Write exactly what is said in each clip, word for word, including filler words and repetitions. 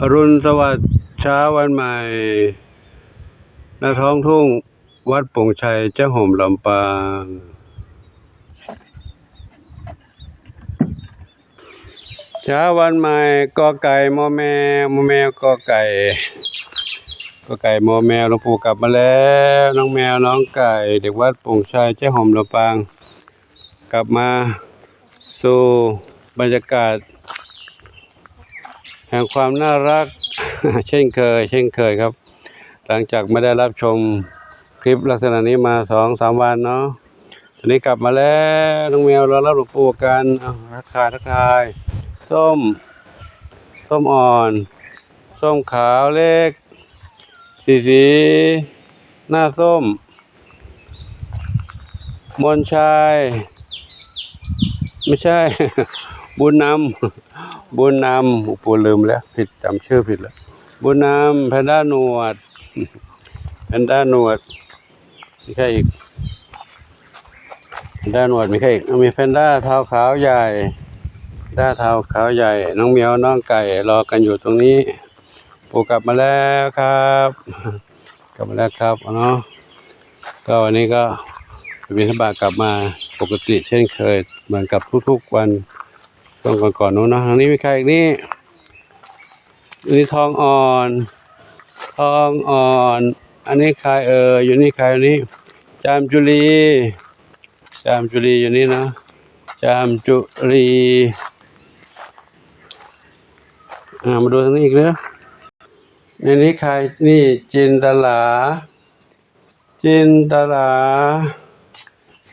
อรุณสวัสดิ์เช้าวันใหม่ ณ ท้องทุ่ง วัดโป่งชัย เจ้าโฮมลำปาง เช้าวันใหม่ กอไก่ มอแมว มอแมว กอไก่ กอไก่ มอแมว หลวงปู่กลับมาแล้ว น้องแมว น้องไก่ เด็กวัดโป่งชัย เจ้าโฮมลำปาง กลับมาสู่บรรยากาศแห่งความน่ารัก เช่นเคย เช่นเคยครับ หลังจากไม่ได้รับชมคลิปลักษณะนี้มาสองสามวันเนาะ ตอนนี้กลับมาแล้ว น้องแมวรอรับหลวงปู่กัน เอาทักทาย ทักทาย ส้ม ส้มอ่อน ส้มขาวเล็ก สีสี หน้าส้ม มนชัย ไม่ใช่ บุญนำ บุญนำ โอ้โห ลืมแล้ว ผิด จำชื่อผิดแล้ว บุญนำ แพนด้าหนวด แพนด้าหนวด มีใครอีก แพนด้าหนวด มีใครอีก มีแพนด้าเทาขาวใหญ่ แพนด้าเทาขาวใหญ่ น้องเหมียว น้องไก่ รอกันอยู่ตรงนี้ ปู่กลับมาแล้วครับ กลับมาแล้วครับเนาะ ก็วันนี้ก็ไปบิณฑบาตกลับมาปกติเช่นเคย เหมือนกับทุกๆวัน ช่วงก่อนๆนู้นเนาะ ทางนี้มีใครอีกนี่ อันนี้ทองอ่อน ทองอ่อน อันนี้ใครเอ่ย อยู่นี่ใคร อันนี้ จามจุลี จามจุลีอยู่นี่นะ จามจุลี อ่า มาดูทางนี้อีกเนอะ ในนี้ใคร นี่ จินตลา จินตลา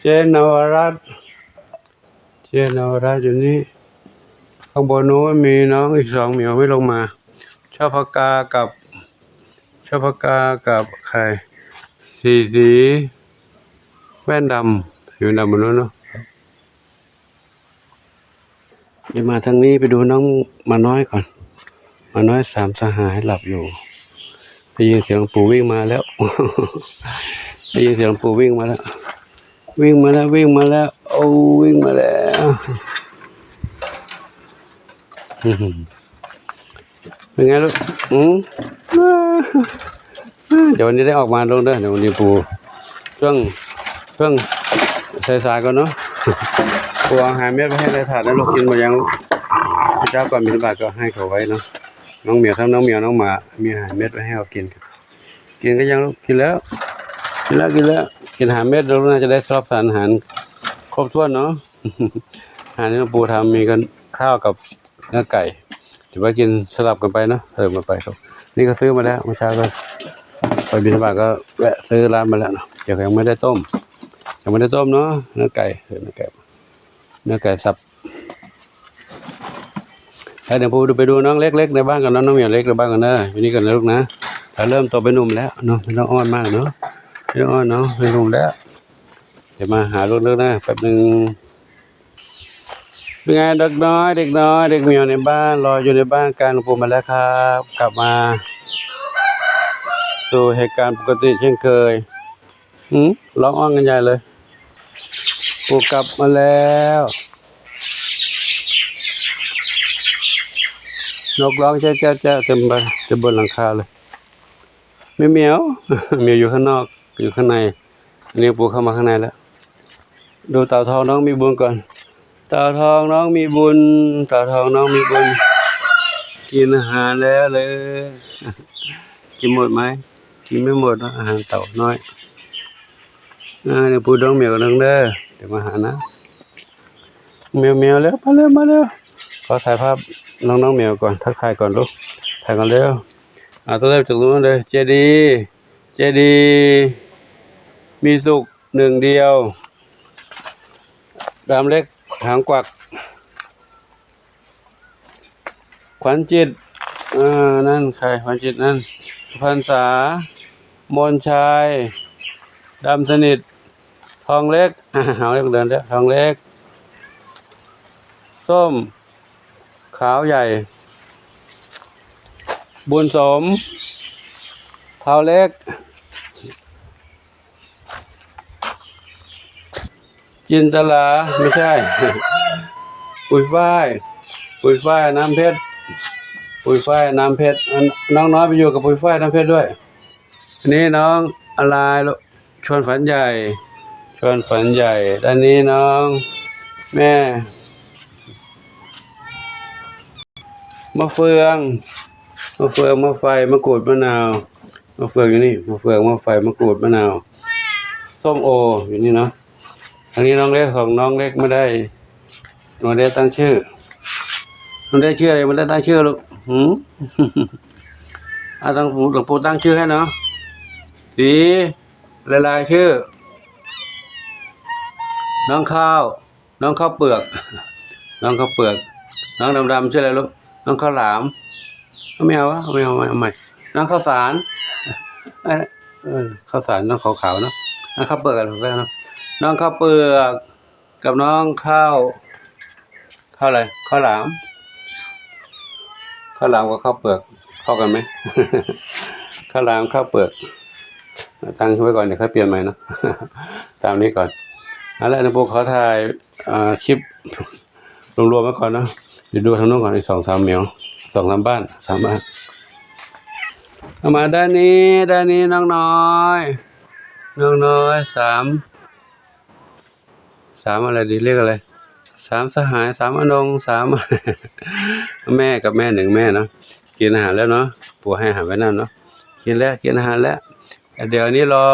เจนนวรัตน์ เจนนวรัตน์อยู่นี่ ข้างบนนู้นมีน้องอีกสองเหมียวไม่ลงมา ชอบพกากับ ชอบพกากับใคร สีสี แว่นดำ สีแว่นดำบนนู้นเนาะ เดี๋ยวมาทางนี้ไปดูน้องหมาน้อยก่อน หมาน้อยสามสหายหลับอยู่ ได้ยินเสียงหลวงปู่วิ่งมาแล้ว ได้ยินเสียงหลวงปู่วิ่งมาแล้ว วิ่งมาแล้ว วิ่งมาแล้ว โอ้ วิ่งมาแล้ว เป็นไงลูก อืม เดี๋ยววันนี้ได้ออกมาลูกเด้อ เดี๋ยววันนี้ปู่ ช่วง ช่วงสายๆก่อนเนาะ ปู่เอาอาหารเม็ดไว้ให้ในถาดนะลูก กินหมดยังลูก เช้าก่อนบิณฑบาตก็ให้เขาไว้เนาะ น้องเหมียว ทั้งน้องเหมียวน้องหมา มีอาหารเม็ดไว้ให้เขากินครับ กินก็ยังลูก กินแล้ว กินแล้ว กินแล้ว กินอาหารเม็ด เราน่าจะได้รับสารอาหารครบถ้วนเนาะ อาหารที่หลวงปู่ทำมีกันข้าวกับเนื้อไก่ ถือว่ากินสลับกันไปเนาะ สลับกันไปครับ นี่ก็ซื้อมาแล้ว เมื่อเช้าก็ไปบิณฑบาตก็แวะซื้อร้านมาแล้วเนาะ เดี๋ยวยังไม่ได้ต้ม ยังไม่ได้ต้มเนาะ เนื้อไก่ เออ เนื้อไก่ เนื้อไก่สับ แล้วเดี๋ยวผมไปดูน้องเล็กๆในบ้านกันเนาะ น้องเหมียวเล็กในบ้านกันนะ อยู่นี่กันนะลูกนะ ถ้าเริ่มโตเป็นหนุ่มแล้วเนาะ ไม่ต้องอ้อนมากเนาะ ไม่ต้องอ้อนเนาะ เป็นหนุ่มแล้ว เดี๋ยวมาหาลูกๆนะ แป๊บนึง เป็นไงเด็กน้อย เด็กน้อย เด็กเหมียวในบ้าน รออยู่ในบ้านกัน หลวงปู่มาแล้วครับ กลับมาสู่เหตุการณ์ปกติเช่นเคย หืม ร้องอ้อนกันใหญ่เลย ปู่กลับมาแล้ว นกร้องแจ๊ะแจ๊ะแจ๊ะเต็มไป เต็มบนหลังคาเลย ไม่เหมียว เหมียวอยู่ข้างนอก อยู่ข้างใน อันนี้ปู่เข้ามาข้างในแล้ว ดูเต่าทองน้องมีบุญก่อน เต่าทองน้องมีบุญ เต่าทองน้องมีบุญ กินอาหารแล้วเลย กินหมดไหม กินไม่หมดนะ อาหารเต่าน้อย อ่า เดี๋ยวปู่น้องเหมียวกันเด้อ เดี๋ยวมาหานะ เหมียวเหมียวแล้ว มาเร็ว มาเร็ว ขอถ่ายภาพน้องน้องเหมียวก่อน ทักทายก่อนลูก ถ่ายก่อนเร็ว อ่า ต้องเริ่มจากตรงนู้นเลย เจดีย์ เจดีย์ มีสุขหนึ่งเดียว ดำเล็ก หางกวัก ขวัญจิต อ่า นั่นใคร ขวัญจิตนั่น พรรษา มนชัย ดำสนิท ทองเล็ก อ่า ทองเล็กเดินแล้ว ทองเล็ก ส้ม ขาวใหญ่ บุญสม เทาเล็ก จินตลา ไม่ใช่ ปุยฝ้าย ปุยฝ้าย น้ำเพชร ปุยฝ้าย น้ำเพชร น้องน้อยไปอยู่กับปุยฝ้าย น้ำเพชรด้วย อันนี้น้องอะไรลูก ชวนฝันใหญ่ ชวนฝันใหญ่ ด้านนี้น้องแม่ มะเฟือง มะเฟือง มะไฟ มะกรูด มะนาว มะเฟืองอยู่นี่ มะเฟือง มะไฟ มะกรูด มะนาว ส้มโอ อยู่นี่เนาะ อันนี้น้องเล็ก ของน้องเล็กไม่ได้ ไม่ได้ตั้งชื่อ ไม่ได้ชื่ออะไร ไม่ได้ตั้งชื่อลูก หืม อ่ะ ตั้ง หลวงปู่ตั้งชื่อให้เนาะ สี ลายลายชื่อ น้องข้าว น้องข้าวเปลือก น้องข้าวเปลือก น้องดำๆชื่ออะไรลูก น้องข้าวหลาม ไม่เอาวะ ไม่เอา ไม่เอา ไม่ น้องข้าวสาร เอ้ย เออ ข้าวสาร น้องขาวๆเนาะ น้องข้าวเปลือกอะไรนะ น้องข้าวเปลือก กับน้องข้าว ข้าวอะไร ข้าวหลาม ข้าวหลามกับข้าวเปลือก เข้ากันไหม ข้าวหลาม ข้าวเปลือก ตั้งไว้ก่อน เดี๋ยวค่อยเปลี่ยนใหม่เนาะ ตามนี้ก่อน เอาละ หลวงปู่ขอถ่าย อ่า คลิป รวมๆไว้ก่อนเนาะ เดี๋ยวดูทางโน้นก่อน อีกสองสามเหมียว สองสามบ้าน สามบ้าน เอามาด้านนี้ ด้านนี้น้องน้อย น้องน้อย สาม สามอะไรดี เรียกอะไร สามสหาย สามอนง สาม แม่กับแม่หนึ่งแม่เนาะ กินอาหารแล้วเนาะ ปู่ให้อาหารไว้นั่นเนาะ กินแล้ว กินอาหารแล้ว เดี๋ยวนี้รอ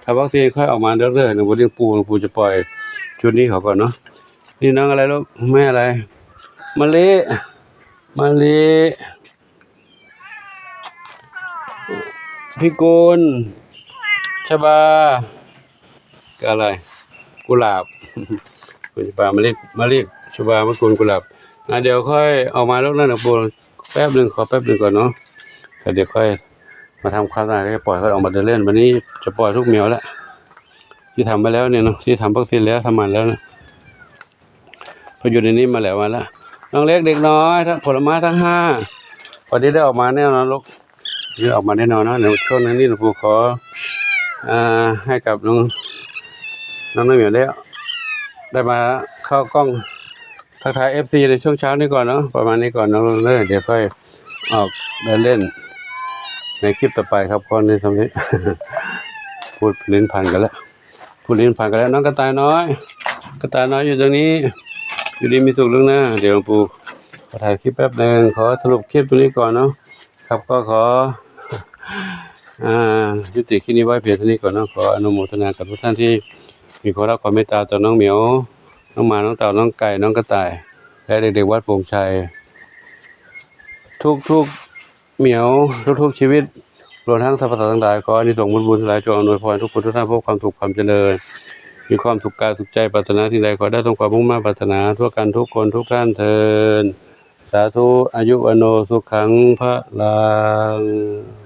ทำวัคซีนค่อยออกมาเด้อ หลวงปู่ หลวงปู่จะปล่อยชุดนี้เขาก่อนเนาะ นี่น้องอะไรลูก แม่อะไร มะลิ มะลิ พิกุล ชบา กับอะไร กุหลาบ กุหลาบ มะลิ มะลิ ชบา พิกุล กุหลาบ อ่ะ เดี๋ยวค่อยออกมาลูกนะ หลวงปู่ แป๊บหนึ่ง ขอแป๊บหนึ่งก่อนเนาะ แต่เดี๋ยวค่อยมาทำความสะอาด ก็จะปล่อยเขาออกมาเดินเล่น วันนี้จะปล่อยทุกเหมียวแล้ว ที่ทำไปแล้วเนี่ยเนาะ ที่ทำวัคซีนแล้ว ทำหมันแล้วนะ เขาอยู่ในนี้มาแล้ว มาแล้ว น้องเล็ก เด็กน้อย ทั้งผลไม้ทั้งห้า วันนี้ได้ออกมาแน่นอนลูก นี่ออกมาแน่นอนนะ เดี๋ยวช่วงนี้หลวงปู่ขอ อ่า ให้กับน้อง น้องน้ำเหมียวได้ ได้มาเข้ากล้อง ทักทายเอฟซีในช่วงเช้านี้ก่อนเนาะ ประมาณนี้ก่อนเนาะ เดี๋ยวค่อยออกเดินเล่นในคลิปต่อไปครับ ก่อนนี้ทำนี้ พูดลิ้นพันกันแล้ว พูดลิ้นพันกันแล้ว น้องกระต่ายน้อย กระต่ายน้อยอยู่ตรงนี้ อยู่ดีมีสุขลูกนะ เดี๋ยวหลวงปู่ขอถ่ายคลิปแป๊บหนึ่ง ขอสรุปคลิปตรงนี้ก่อนเนาะ ครับ ก็ขอ อ่า ยุติคลิปนี้ไว้เพียงเท่านี้ก่อนเนาะ ขออนุโมทนากับทุกท่านที่มีความรักความเมตตาต่อน้องเหมียว น้องหมา น้องเต่า น้องไก่ น้องกระต่าย และเด็กๆวัดโป่งชัย ทุกๆเหมียว ทุกๆชีวิต รวมทั้งสรรพสัตว์ทั้งหลาย ขออานิสงส์ผลบุญทั้งหลายจงอำนวยพรทุกคนทุกท่านพบความสุขความเจริญ มีความสุขกายสุขใจ ปรารถนาสิ่งใดขอได้สมความมุ่งมา่ปรารถนาทั่วกันทุกคนทุกท่านเทอญ สาธุ อายุวัณโณ สุขัง พลัง